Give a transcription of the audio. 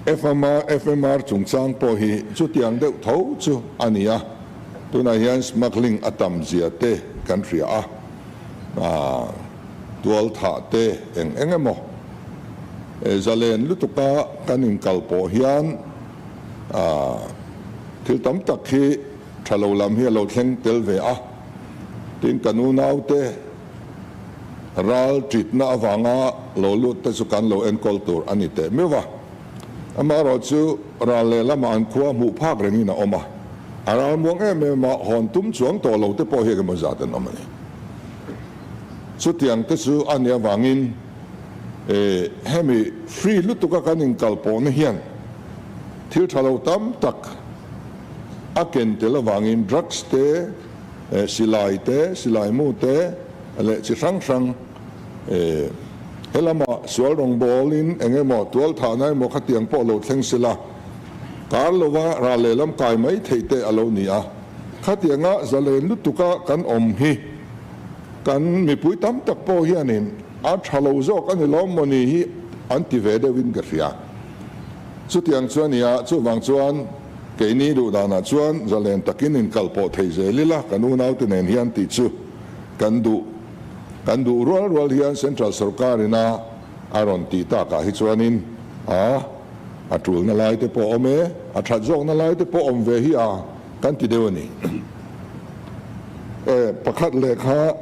FMR, FMR chungchang pawh hi chutiang deuh tho chu a ni a, tunah hian smuggling a tam zia te kan hria a, tual thah te eng eng emaw zalen lutuka kan inkal pawh hian thil tam tak hi tha lo lam hi a lo thleng tel ve a, tin kan unaute Ral ṭitna avanga lo lut te chu kan lo enkawl tur a ni teh meuh a. Amaherawh chu ral lehlamah an khua hmuh phak rengin a awm a, a ral muang em em a, hawn tum chuang tawh lo te pawh hi engemaw zat an awm a ni. Chutiang te chu a nih avangin hemi free lutuka kan inkal pawhna hian thil ṭha lo tam tak a ken tel avangin drugs te, Silai te, silai mu te leh chi hrang hrang he lama sual rawngbawlin eng emaw tual thahna emaw khatiang pawh lo thleng sila, kar lova ral lehlam kai mai theih te a lo ni a. Khatianga zalen lutuka kan awm hi kan mipui tam tak pawh hianin a tha lo zawk a ni lawm maw ni hi an ti ve deuhin ka hria. Chutiang chu a ni a, chuvang chuan Keini duh danah chuan zalen takin inkal pawh thei zel ila kan unaute nen hian tih chu kan duh. Kan duh rual rual hian Central sorkarin a a rawn tih takah hi chuanin a a tulna lai te pawh awm e, a that zawkna lai te pawh awm ve hi a kan ti deuh a ni. E, pakhat lehkha.